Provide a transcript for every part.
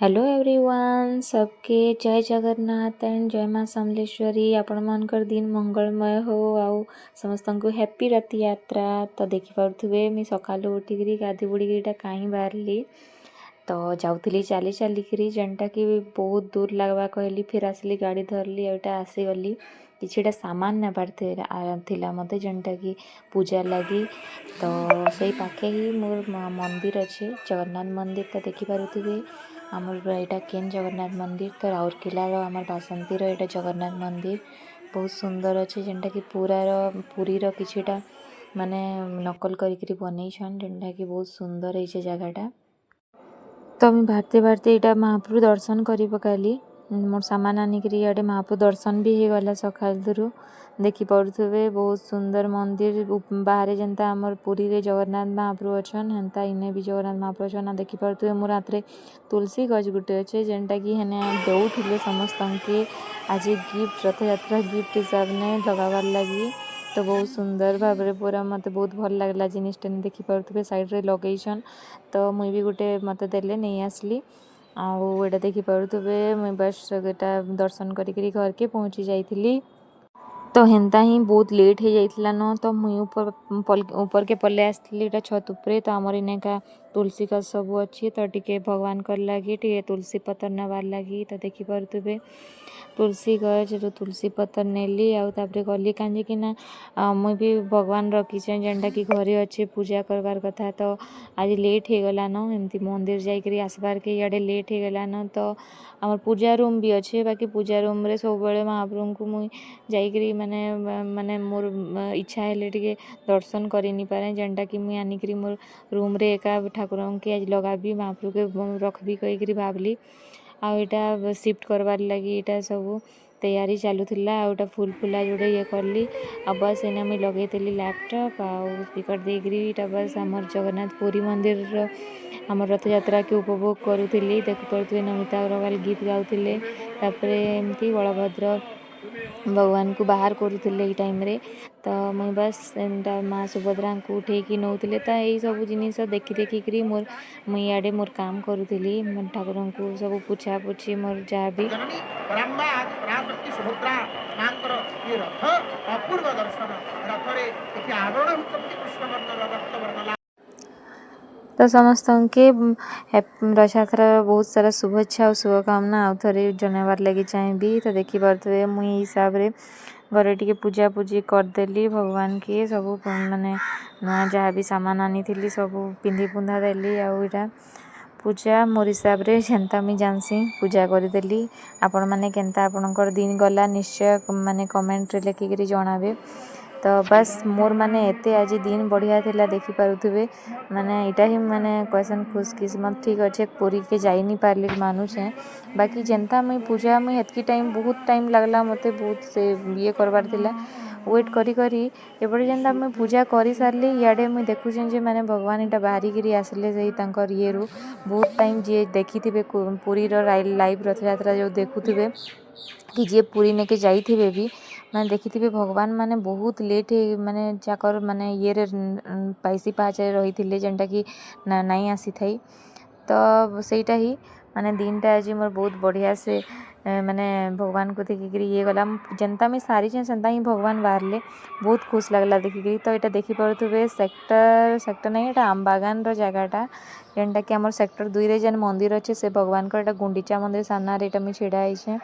Hello everyone, ସବକେ ଜୟ Jagannath and ଜୟ ମା ସମଲେଶ୍ୱରୀ। ଆପଣମାନଙ୍କର ଦିନ ମଙ୍ଗଳମୟ ହଉ ଆଉ ସମସ୍ତଙ୍କୁ ହ୍ୟାପି ରଥଯାତ୍ରା। ତ ଦେଖିପାରୁଥିବେ, ମୁଇଁ ସକାଳୁ ଉଠିକିରି ଗାଧି ବୁଡ଼ିକିରି ଏଇଟା କାହିଁ ବାହାରିଲି। ତ ଯାଉଥିଲି ଚାଲି ଚାଲିକିରି, ଯେନ୍ଟାକି ବହୁତ ଦୂର ଲାଗ୍ବା କହିଲି। ଫିର୍ ଆସିଲି, ଗାଡ଼ି ଧରଲି ଆଉ ଏଇଟା ଆସିଗଲି। କିଛିଟା ସାମାନ ନେବାର ଥିଲା ମୋତେ, ଯେନ୍ଟାକି ପୂଜା ଲାଗି। ତ ସେଇ ପାଖେ ହିଁ ମୋର ମନ୍ଦିର ଅଛି, ଜଗନ୍ନାଥ ମନ୍ଦିର। ତ ଦେଖିପାରୁଥିବେ, ଆମର ଏଇଟା କେନ୍ ଜଗନ୍ନାଥ ମନ୍ଦିର। ତ ରାଉରକେଲାର ଆମର ବାସନ୍ତୀର ଏଇଟା ଜଗନ୍ନାଥ ମନ୍ଦିର ବହୁତ ସୁନ୍ଦର ଅଛି, ଯେନ୍ଟାକି ପୁରାର ପୁରୀର କିଛିଟା ମାନେ ନକଲ କରିକିରି ବନେଇଛନ୍, ଯେନ୍ଟାକି ବହୁତ ସୁନ୍ଦର ହେଇଛେ ଜାଗାଟା। ତ ମୁଇଁ ବାହାରତେ ବାହାରତେ ଏଇଟା ମହାପ୍ରଭୁ ଦର୍ଶନ କରି ପକାଲି। ମୋର୍ ସାମାନ ଆନିକିରି ଇଆଡ଼େ ମହାପ୍ରଭୁ ଦର୍ଶନ ବି ହେଇଗଲା ସକାଳରୁ। ଦେଖିପାରୁଥିବେ, ବହୁତ ସୁନ୍ଦର ମନ୍ଦିର। ବାହାରେ ଯେନ୍ତା ଆମର ପୁରୀରେ ଜଗନ୍ନାଥ ମହାପ୍ରଭୁ ଅଛନ୍, ହେନ୍ତା ଇନେ ବି ଜଗନ୍ନାଥ ମହାପ୍ରଭୁ ଅଛନ୍। ଆଉ ଦେଖିପାରୁଥିବେ, ମୋର୍ ହାତରେ ତୁଳସୀ ଗଛ ଗୁଟେ ଅଛେ, ଯେନ୍ଟାକି ହେନେ ଦଉଥିଲେ ସମସ୍ତଙ୍କେ ଆଜି ଗିଫ୍ଟ, ରଥଯାତ୍ରା ଗିଫ୍ଟ ହିସାବରେ ଲଗାବାର୍ ଲାଗି। ତ ବହୁତ ସୁନ୍ଦର ଭାବରେ ପୁରା ମୋତେ ବହୁତ ଭଲ ଲାଗିଲା ଜିନିଷଟା। ଦେଖିପାରୁଥିବେ, ସାଇଡ଼୍ରେ ଲଗେଇଛନ୍। ତ ମୁଇଁ ବି ଗୋଟେ ମୋତେ ଦେଲେ, ନେଇ ଆସିଲି। ଆଉ ଏଇଟା ଦେଖିପାରୁଥିବେ, ମୁଇଁ ବାସ୍ ଏଇଟା ଦର୍ଶନ କରିକିରି ଘରକେ ପହଞ୍ଚି ଯାଇଥିଲି। ତ ହେନ୍ତା ହିଁ ବହୁତ ଲେଟ୍ ହେଇଯାଇଥିଲା ନ, ତ ମୁଇଁ ଉପରକେ ପଲେଇ ଆସିଥିଲି ଏଇଟା ଛତ୍ ଉପରେ। ତ ଆମର ଇନେକା ତୁଳସୀ ଗଛ ସବୁ ଅଛି, ତ ଟିକେ ଭଗବାନଙ୍କର ଲାଗି ଟିକେ ତୁଳସୀ ପତ୍ର ନେବାର୍ ଲାଗି। ତ ଦେଖିପାରୁଥିବେ, ତୁଳସୀ ଗଛରୁ ତୁଳସୀ ପତ୍ର ନେଲି ଆଉ ତାପରେ ଗଲି, କାଁଜିକିନା ମୁଇଁ ବି ଭଗବାନ ରଖିଛେଁ, ଯେନ୍ଟାକି ଘରେ ଅଛି, ପୂଜା କରବାର୍ କଥା। ତ ଆଜି ଲେଟ୍ ହେଇଗଲାନ, ଏମିତି ମନ୍ଦିର ଯାଇକିରି ଆସବାର୍କେ ଇଆଡ଼େ ଲେଟ୍ ହେଇଗଲାନ। ତ ଆମର ପୂଜା ରୁମ୍ ବି ଅଛେ, ବାକି ପୂଜା ରୁମ୍ରେ ସବୁବେଳେ ମହାପ୍ରଭୁଙ୍କୁ ମୁଇଁ ଯାଇକିରି ମାନେ ମୋର୍ ଇଚ୍ଛା ହେଲେ ଟିକେ ଦର୍ଶନ କରି ନି ପାରେ, ଯେନ୍ଟାକି ମୁଇଁ ଆନିକିରି ମୋର୍ ରୁମ୍ରେ ଏକା ଠାକୁରଙ୍କେ ଆଜି ଲଗାବି, ମହାପ୍ରଭୁକେ ରଖ୍ବି କହିକିରି ଭାବଲି। ଆଉ ଏଇଟା ସିଫ୍ଟ କରବାର୍ ଲାଗି ଏଇଟା ସବୁ ତିଆରି ଚାଲୁଥିଲା। ଆଉ ଏଇଟା ଫୁଲ୍ ଫୁଲା ଯୋଡ଼େ ଇଏ କଲି ଆଉ ବାସ୍ ଏଇନା ମୁଇଁ ଲଗେଇଥିଲି ଲ୍ୟାପଟପ୍ ଆଉ ସ୍ପିକର୍ ଦେଇକିରି ଏଇଟା ବାସ୍ ଆମର ଜଗନ୍ନାଥ ପୁରୀ ମନ୍ଦିରର ଆମର ରଥଯାତ୍ରାକେ ଉପଭୋଗ କରୁଥିଲି। ଦେଖିପାରୁଥିବେ, ନମିତା ଅଗ୍ରୱାଲ ଗୀତ ଗାଉଥିଲେ, ତାପରେ ଏମିତି ବଳଭଦ୍ର ଭଗବାନଙ୍କୁ ବାହାର କରୁଥିଲେ ଏଇ ଟାଇମ୍ରେ। ତ ମୁଇଁ ବାସ୍ ଏନ୍ତା ମା ସୁଭଦ୍ରାଙ୍କୁ ଉଠେଇକି ନଉଥିଲେ। ତ ଏଇ ସବୁ ଜିନିଷ ଦେଖି ଦେଖିକିରି ମୋର୍ ମୁଇଁ ଇଆଡ଼େ ମୋର୍ କାମ କରୁଥିଲି, ମୋର୍ ଠାକୁରଙ୍କୁ ସବୁ ପୁଛା ପୁଛି ମୋର୍ ଯାହା ବି ଜନନୀ ପରାମ୍ବା ଆଦି ପରାଶକ୍ତି ସୁଭଦ୍ରା ମାଙ୍କର ଏ ରଥ ଅପୂର୍ବ ଦର୍ଶନ। ରଥରେ ଏଠି ଆବରଣ ହେଉଛନ୍ତି କୃଷ୍ଣବର୍ଣ୍ଣର, ରକ୍ତବର୍ଣ୍ଣ। ତ ସମସ୍ତଙ୍କେ ରଥଯାତ୍ରାର ବହୁତ ସାରା ଶୁଭେଚ୍ଛା ଆଉ ଶୁଭକାମନା ଆଉ ଥରେ ଜଣାଇବାର୍ ଲାଗି ଚାହିଁବି। ତ ଦେଖିପାରୁଥିବେ, ମୁଇଁ ଏଇ ହିସାବରେ ଘରେ ଟିକେ ପୂଜାପୂଜି କରିଦେଲି, ଭଗବାନକେ ସବୁ ମାନେ ନୂଆ ଯାହା ବି ସାମାନ ଆନିଥିଲି, ସବୁ ପିନ୍ଧି ପୁନ୍ଧା ଦେଲି। ଆଉ ଏଇଟା ପୂଜା ମୋର୍ ହିସାବରେ ଯେନ୍ତା ମୁଇଁ ଜାନ୍ସି, ପୂଜା କରିଦେଲି। ଆପଣମାନେ କେନ୍ତା ଆପଣଙ୍କର ଦିନ ଗଲା, ନିଶ୍ଚୟ ମାନେ କମେଣ୍ଟରେ ଲେଖିକିରି ଜଣାବେ। ତ ବାସ୍, ମୋର୍ ମାନେ ଏତେ ଆଜି ଦିନ ବଢ଼ିଆ ଥିଲା। ଦେଖିପାରୁଥିବେ, ମାନେ ଏଇଟା ହିଁ ମାନେ କହେସନ୍ ଖୁସ୍ କିସ୍ମତ। ଠିକ୍ ଅଛେ, ପୁରୀକେ ଯାଇ ନି ପାରଲି ମାନୁଛେଁ, ବାକି ଯେନ୍ତା ମୁଇଁ ପୂଜା ମୁଇଁ ହେତ୍କି ଟାଇମ୍, ବହୁତ ଟାଇମ୍ ଲାଗ୍ଲା ମୋତେ, ବହୁତ ସେ ଇଏ କରବାର୍ ଥିଲା ୱେଟ୍ କରି କରି। ଏପଟେ ଯେନ୍ତା ମୁଇଁ ପୂଜା କରି ସାରିଲି, ଇଆଡ଼େ ମୁଇଁ ଦେଖୁଛେଁ ଯେ ମାନେ ଭଗବାନ ଏଇଟା ବାହାରିକିରି ଆସିଲେ ସେଇ ତାଙ୍କର ଇଏରୁ। ବହୁତ ଟାଇମ୍ ଯିଏ ଦେଖିଥିବେ ପୁରୀର ଲାଇଭ୍ ରଥଯାତ୍ରା ଯେଉଁ ଦେଖୁଥିବେ କି ଯିଏ ପୁରୀ ନେକେ ଯାଇଥିବେ ବି, ମାନେ ଦେଖିଥିବେ, ଭଗବାନ ମାନେ ବହୁତ ଲେଟ୍ ହେଇ ମାନେ ଚାକର ମାନେ ଇଏରେ 22 ପାହାଚରେ ରହିଥିଲେ, ଯେନ୍ଟାକି ନାଇଁ ଆସିଥାଇ। ତ ସେଇଟା ହିଁ ମାନେ ଦିନଟା ଆଜି ମୋର ବହୁତ ବଢ଼ିଆ ସେ ମାନେ ଭଗବାନଙ୍କୁ ଦେଖିକିରି ଇଏ ଗଲା। ଯେନ୍ତା ମୁଇଁ ସାରିଛେଁ, ସେନ୍ତା ହିଁ ଭଗବାନ ବାହାରିଲେ। ବହୁତ ଖୁସି ଲାଗିଲା ଦେଖିକିରି। ତ ଏଇଟା ଦେଖିପାରୁଥିବେ, ସେକ୍ଟର, ସେକ୍ଟର ନାଇଁ, ଏଇଟା ଆମ୍ବାଗାନର ଜାଗାଟା, ଯେନ୍ଟାକି ଆମର ସେକ୍ଟର 2ରେ ଯେନ୍ ମନ୍ଦିର ଅଛି, ସେ ଭଗବାନଙ୍କର ଏଇଟା ଗୁଣ୍ଡିଚା ମନ୍ଦିର ସାମ୍ନାରେ ଏଇଟା ମୁଇଁ ଛିଡ଼ା ହେଇଛେଁ।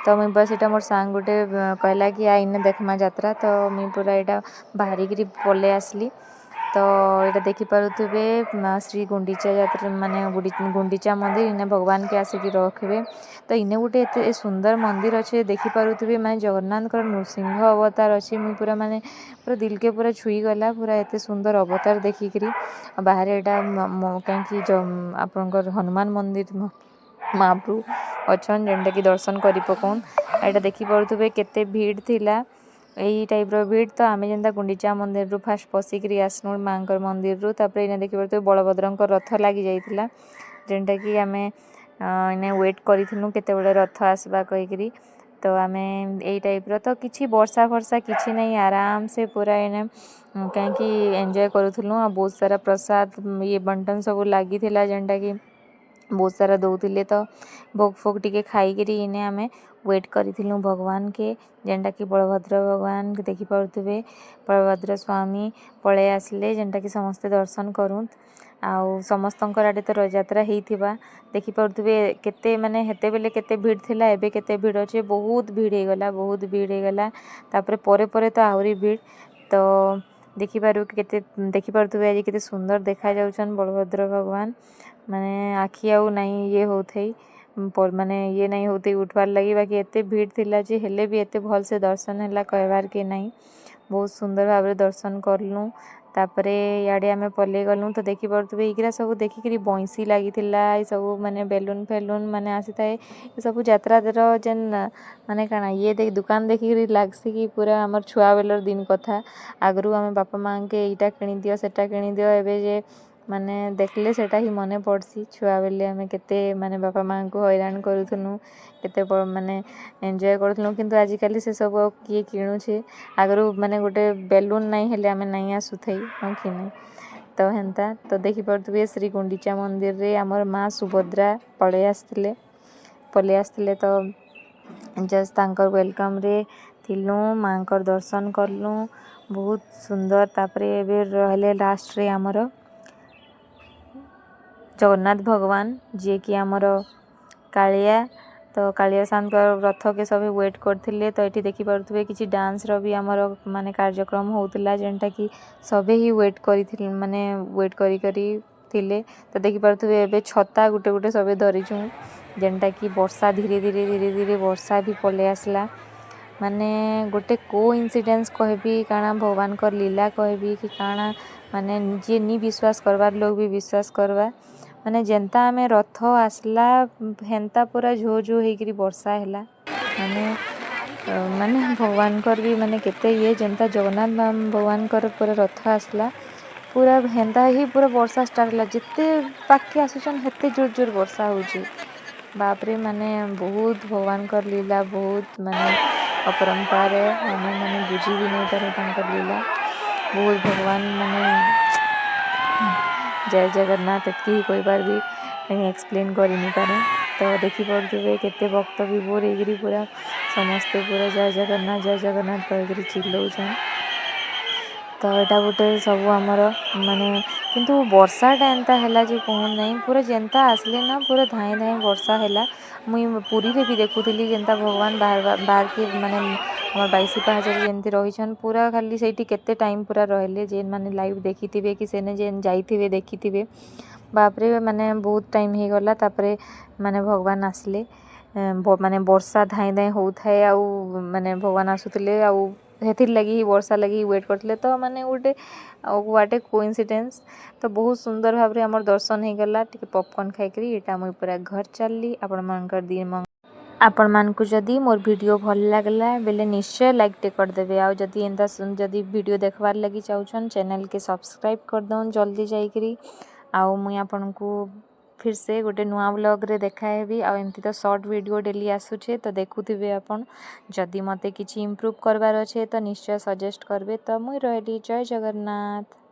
ତ ମୁଇଁ ବାସ୍ ଏଇଟା ମୋର୍ ସାଙ୍ଗ ଗୋଟେ କହିଲା କି ଆ ଇନେ ଦେଖ୍ମା ଯାତ୍ରା। ତ ମୁଇଁ ପୁରା ଏଇଟା ବାହାରିକିରି ପଲେଇ ଆସିଲି। ତ ଏଇଟା ଦେଖିପାରୁଥିବେ, ଶ୍ରୀ ଗୁଣ୍ଡିଚା ଯାତ୍ରା, ମାନେ ଗୁଣ୍ଡିଚା ମନ୍ଦିର, ଇନେ ଭଗବାନକେ ଆସିକି ରଖିବେ। ତ ଇନେ ଗୋଟେ ଏତେ ସୁନ୍ଦର ମନ୍ଦିର ଅଛି, ଦେଖିପାରୁଥିବେ, ମାନେ ଜଗନ୍ନାଥଙ୍କର ନୃସିଂହ ଅବତାର ଅଛି। ମୁଇଁ ପୁରା ମାନେ ପୁରା ଦିଲକେ ପୁରା ଛୁଇଁଗଲା ପୁରା, ଏତେ ସୁନ୍ଦର ଅବତାର ଦେଖିକିରି। ଆଉ ବାହାରେ ଏଇଟା କାହିଁକି ଆପଣଙ୍କର ହନୁମାନ ମନ୍ଦିର ମହାପ୍ରଭୁ ଅଛନ୍, ଯେନ୍ଟାକି ଦର୍ଶନ କରି ପକଉନ୍। ଏଇଟା ଦେଖିପାରୁଥିବେ, କେତେ ଭିଡ଼ ଥିଲା, ଏଇ ଟାଇପ୍ର ଭିଡ଼। ତ ଆମେ ଯେନ୍ତା ଗୁଣ୍ଡିଚା ମନ୍ଦିରରୁ ଫାଷ୍ଟ ପଶିକିରି ଆସିନୁ ମାଆଙ୍କର ମନ୍ଦିରରୁ, ତାପରେ ଏଇନା ଦେଖିପାରୁଥିବେ, ବଳଭଦ୍ରଙ୍କ ରଥ ଲାଗି ଯାଇଥିଲା, ଯେନ୍ଟାକି ଆମେ ଏଇନେ ୱେଟ୍ କରିଥିନୁ କେତେବେଳେ ରଥ ଆସ୍ବା କହିକିରି। ତ ଆମେ ଏଇ ଟାଇପ୍ର, ତ କିଛି ବର୍ଷା ଫର୍ଷା କିଛି ନାଇଁ, ଆରାମସେ ପୁରା ଏଇନେ କାହିଁକି ଏନ୍ଜୟ କରୁଥିଲୁ। ଆଉ ବହୁତ ସାରା ପ୍ରସାଦ ଇଏ ବଣ୍ଟନ ସବୁ ଲାଗିଥିଲା, ଯେନ୍ଟାକି ବହୁତ ସାରା ଦଉଥିଲେ। ତ ଭୋଗ ଫୋଗ ଟିକେ ଖାଇକିରି ଇନେ ଆମେ ୱେଟ୍ କରିଥିଲୁ ଭଗବାନକେ, ଯେନ୍ଟାକି ବଳଭଦ୍ର ଭଗବାନ। ଦେଖିପାରୁଥିବେ, ବଳଭଦ୍ର ସ୍ୱାମୀ ପଳେଇ ଆସିଲେ, ଯେନ୍ଟାକି ସମସ୍ତେ ଦର୍ଶନ କରୁନ୍। ଆଉ ସମସ୍ତଙ୍କର ଆଡ଼େ ତ ରଥଯାତ୍ରା ହେଇଥିବା। ଦେଖିପାରୁଥିବେ, କେତେ ମାନେ ହେତେବେଲେ କେତେ ଭିଡ଼ ଥିଲା, ଏବେ କେତେ ଭିଡ଼ ଅଛେ। ବହୁତ ଭିଡ଼ ହେଇଗଲା, ବହୁତ ଭିଡ଼ ହେଇଗଲା। ତାପରେ ପରେ ପରେ ତ ଆହୁରି ଭିଡ଼। ତ ଦେଖିପାରୁ କେତେ ଦେଖିପାରୁଥିବେ, ଆଜି କେତେ ସୁନ୍ଦର ଦେଖାଯାଉଛନ୍ ବଳଭଦ୍ର ଭଗବାନ। ମାନେ ଆଖି ଆଉ ନାଇଁ ଇଏ ହଉଥାଇ, ମାନେ ଇଏ ନାଇଁ ହଉଥାଇ ଉଠବାର୍ ଲାଗି। ବାକି ଏତେ ଭିଡ଼ ଥିଲା ଯେ ହେଲେ ବି ଏତେ ଭଲସେ ଦର୍ଶନ ହେଲା, କହିବାର୍ କେ ନାଇଁ। ବହୁତ ସୁନ୍ଦର ଭାବରେ ଦର୍ଶନ କଲୁ। ତାପରେ ଇଆଡ଼େ ଆମେ ପଲେଇ ଗଲୁ। ତ ଦେଖିପାରୁଥିବେ, ଏଇଗୁରା ସବୁ ଦେଖିକିରି ବଇଁଶୀ ଲାଗିଥିଲା। ଏସବୁ ମାନେ ବେଲୁନ୍ ଫେଲୁନ୍ ମାନେ ଆସିଥାଏ। ଏସବୁ ଯାତ୍ରାର ଯେନ୍ ମାନେ କାଣା ଇଏ ଦୁକାନ ଦେଖିକିରି ଲାଗ୍ସି କି ପୁରା ଆମର୍ ଛୁଆ ବେଲର୍ ଦିନ କଥା। ଆଗରୁ ଆମେ ବାପା ମାଆଙ୍କେ ଏଇଟା କିଣିଦିଅ, ସେଟା କିଣିଦିଅ। ଏବେ ଯେ ମାନେ ଦେଖିଲେ ସେଟା ହିଁ ମନେ ପଡ଼୍ସି, ଛୁଆ ବେଲେ ଆମେ କେତେ ମାନେ ବାପା ମାଆଙ୍କୁ ହଇରାଣ କରୁଥିନୁ, କେତେ ମାନେ ଏନ୍ଜୟ କରୁଥିଲୁ। କିନ୍ତୁ ଆଜିକାଲି ସେସବୁ ଆଉ କିଏ କିଣୁଛେ? ଆଗରୁ ମାନେ ଗୋଟେ ବେଲୁନ୍ ନାଇଁ ହେଲେ ଆମେ ନାଇଁ ଆସୁଥାଇ, ହଁ କି ନାଇଁ? ତ ହେନ୍ତା। ତ ଦେଖିପାରୁଥିବେ, ଶ୍ରୀ ଗୁଣ୍ଡିଚା ମନ୍ଦିରରେ ଆମର ମା ସୁଭଦ୍ରା ପଳେଇ ଆସିଥିଲେ, ପଳେଇ ଆସିଥିଲେ। ତ ଜଷ୍ଟ ତାଙ୍କର ୱେଲକମ୍ରେ ଥିଲୁ, ମାଆଙ୍କର ଦର୍ଶନ କଲୁ, ବହୁତ ସୁନ୍ଦର। ତାପରେ ଏବେ ରହିଲେ ଲାଷ୍ଟରେ ଆମର ଜଗନ୍ନାଥ ଭଗବାନ, ଯିଏକି ଆମର କାଳିଆ। ତ କାଳିଆ ସାଆନ୍ତଙ୍କ ରଥକେ ସଭେ ୱେଟ୍ କରିଥିଲେ। ତ ଏଠି ଦେଖିପାରୁଥିବେ, କିଛି ଡାନ୍ସର ବି ଆମର ମାନେ କାର୍ଯ୍ୟକ୍ରମ ହେଉଥିଲା, ଯେନ୍ଟାକି ସଭେ ହିଁ ୱେଟ୍ କରିଥିଲେ, ମାନେ ୱେଟ୍ କରି କରି ଥିଲେ। ତ ଦେଖିପାରୁଥିବେ, ଏବେ ଛତା ଗୋଟେ ଗୋଟେ ସଭେ ଧରିଛୁଁ, ଯେନ୍ଟାକି ବର୍ଷା ଧୀରେ ଧୀରେ ଧୀରେ ଧୀରେ ବର୍ଷା ବି ପଲେଇ ଆସିଲା। ମାନେ ଗୋଟେ କୋ ଇନ୍ସିଡେନ୍ସ କହିବି, କାଣା ଭଗବାନଙ୍କର ଲୀଳା କହିବି କି କାଣା, ମାନେ ଯିଏ ନି ବିଶ୍ୱାସ କରବାର୍ ଲୋକ ବି ବିଶ୍ୱାସ କରବା। ମାନେ ଯେନ୍ତା ଆମେ ରଥ ଆସିଲା, ହେନ୍ତା ପୁରା ଝୋ ଝୋ ହେଇକିରି ବର୍ଷା ହେଲା। ମାନେ ମାନେ ଭଗବାନଙ୍କର ବି ମାନେ କେତେ ଇଏ, ଯେନ୍ତା ଜଗନ୍ନାଥ ଭଗବାନଙ୍କର ପୁରା ରଥ ଆସିଲା, ପୁରା ହେନ୍ତା ହିଁ ପୁରା ବର୍ଷା ଷ୍ଟାର୍ଟ ହେଲା। ଯେତେ ପାଖକେ ଆସୁଛନ୍, ହେତେ ଜୋର ଜୋର ବର୍ଷା ହଉଛି। ବାପରେ, ମାନେ ବହୁତ ଭଗବାନଙ୍କର ଲୀଳା ବହୁତ ମାନେ ଅପରମ୍ପାର। ଆମେ ମାନେ ବୁଝି ବି ନେଇ ପାରୁ ତାଙ୍କର ଲୀଳା। ବହୁତ ଭଗବାନ ମାନେ ଜୟ ଜଗନ୍ନାଥ, ଏତ୍କି ହିଁ କହିପାରବି, ଏକ୍ସପ୍ଲେନ୍ କରି ନି ପାରେ। ତ ଦେଖିପାରୁଥିବେ, କେତେ ଭକ୍ତ ବିଭୋର ହେଇକିରି ପୁରା ସମସ୍ତେ ପୁରା ଜୟ ଜଗନ୍ନାଥ, ଜୟ ଜଗନ୍ନାଥ କହିକିରି ଚିଲଉଛନ୍। ତ ଏଇଟା ଗୋଟେ ସବୁ ଆମର ମାନେ କିନ୍ତୁ ବର୍ଷାଟା ଏନ୍ତା ହେଲା ଯେ କହୁନ୍ ନାଇଁ। ପୁରା ଯେନ୍ତା ଆସିଲେ ନା, ପୁରା ଧାଇଁ ଧାଇଁ ବର୍ଷା ହେଲା। ମୁଇଁ ପୁରୀରେ ବି ଦେଖୁଥିଲି, ଯେନ୍ତା ଭଗବାନ ବାହାରକି ମାନେ ଆମର 22 ପାହାଚରେ ଯେମିତି ରହିଛନ୍, ପୁରା ଖାଲି ସେଇଠି କେତେ ଟାଇମ୍ ପୁରା ରହିଲେ। ଯେନ୍ ମାନେ ଲାଇଭ୍ ଦେଖିଥିବେ କି ସେନେ ଯେନ୍ ଯାଇଥିବେ, ଦେଖିଥିବେ। ବାପରେ, ମାନେ ବହୁତ ଟାଇମ୍ ହେଇଗଲା। ତାପରେ ମାନେ ଭଗବାନ ଆସିଲେ, ମାନେ ବର୍ଷା ଧାଇଁ ଧାଇଁ ହଉଥାଏ ଆଉ ମାନେ ଭଗବାନ ଆସୁଥିଲେ ଆଉ ହେଥିର୍ ଲାଗି ହିଁ ବର୍ଷା ଲାଗି ୱେଟ୍ କରିଥିଲେ। ତ ମାନେ ଗୋଟେ ଆଉ ୱାଟ୍ ଏ କୋଇନ୍ସିଡେନ୍ସ। ତ ବହୁତ ସୁନ୍ଦର ଭାବରେ ଆମର ଦର୍ଶନ ହେଇଗଲା। ଟିକେ ପପକର୍ନ ଖାଇକିରି ଏଇଟା ମୁଇଁ ପୁରା ଘର ଚାଲଲି। ଆପଣମାନଙ୍କର ଦିନ ଆପଣମାନଙ୍କୁ ଯଦି ମୋର୍ ଭିଡ଼ିଓ ଭଲ ଲାଗଲା ବେଲେ ନିଶ୍ଚୟ ଲାଇକ୍ଟେ କରିଦେବେ। ଆଉ ଯଦି ଏନ୍ତା ଯଦି ଭିଡ଼ିଓ ଦେଖବାର୍ ଲାଗି ଚାହୁଁଛନ୍, ଚ୍ୟାନେଲ୍କେ ସବସ୍କ୍ରାଇବ୍ କରିଦଉନ୍ ଜଲ୍ଦି ଯାଇକିରି। ଆଉ ମୁଇଁ ଆପଣଙ୍କୁ ଫିର୍ ସେ ଗୋଟେ ନୂଆ ବ୍ଲଗ୍ରେ ଦେଖା ହେବି। ଆଉ ଏମିତି ତ ସର୍ଟ ଭିଡ଼ିଓ ଡେଲି ଆସୁଛେ, ତ ଦେଖୁଥିବେ ଆପଣ। ଯଦି ମୋତେ କିଛି ଇମ୍ପ୍ରୁଭ୍ କରବାର ଅଛେ, ତ ନିଶ୍ଚୟ ସଜେଷ୍ଟ କରିବେ। ତ ମୁଇଁ ରହିଲି, ଜୟ ଜଗନ୍ନାଥ।